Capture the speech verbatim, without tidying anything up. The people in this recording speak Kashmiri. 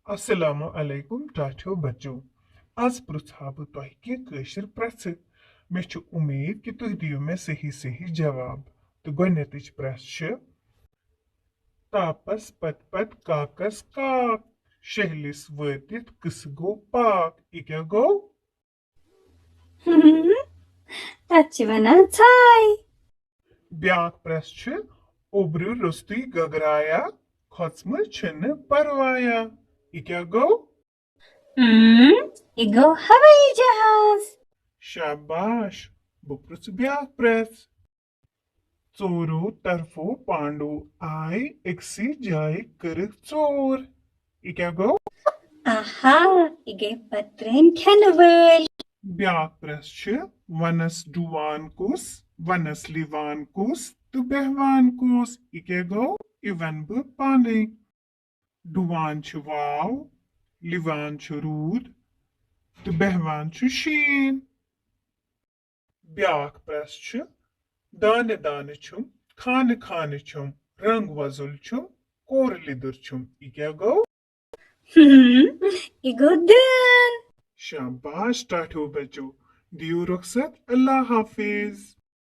السلام علیکم ٹاٹھیو بچو۔ از پرژھا بہٕ تۄہہِ کینٛہہ کٲشِر پرٛژھٕ۔ مےٚ چھُ اُمید کہِ تُہۍ دِیِو مےٚ صحیح صحیح جواب۔ تہٕ گۄڈٕنیتٕچ پرٛژھ چھِ، تاپس پتہٕ پتہٕ کاکس کاک، شہلِس وٲتِتھ قصہٕ گوٚو پاک۔ یہِ کیٛاہ گوٚو؟ ہم، تتھ چھِ ونان ژھاے۔ بیٛاکھ پرٛژھ چھِ، اوٚبرٕ روٚستُے گگرایا، کھۄژمہٕ چھُنہٕ پروایا۔ یہِ کیٛاہ گوٚو؟ ہم، یہِ گوٚو ہوٲیی جہاز۔ شاباش، بہٕ پرٛژھٕ بیٛاکھ پرٛژھ۔ ژورو طرفو پانڈو آے، أکسٕے جایہِ کٔرٕکھ ژوٗر۔ یہِ کیٛاہ گوٚو؟ آہا، یہِ گٔے پترٕنۍ کھٮ۪نہٕ وٲلۍ۔ بیٛاکھ پرٛژھ چھِ، ونس ڈُوان کُس، ونس لِوان کُس تہٕ بیٚہوان کُس؟ یہِ کیٛاہ گوٚو؟ یہِ ونہٕ بہٕ پانے۔ ڈُوان چھُ واو، لِوان چھُ روٗد تہٕ بیٚہوان چھُ شیٖن۔ بیٛاکھ پرٛژھ چھُ، دانہٕ دانہٕ چھُم، خانہٕ خانہٕ چھُم، رنگ وۄزُل چھُم، کور لیٚدُر چھُم۔ یہِ کیٛاہ گوٚو؟ ہم، یہِ گوٚو دٲن۔ شاباش ٹاٹھیو بچو، دِیِو رخصت، اللہ حافظ۔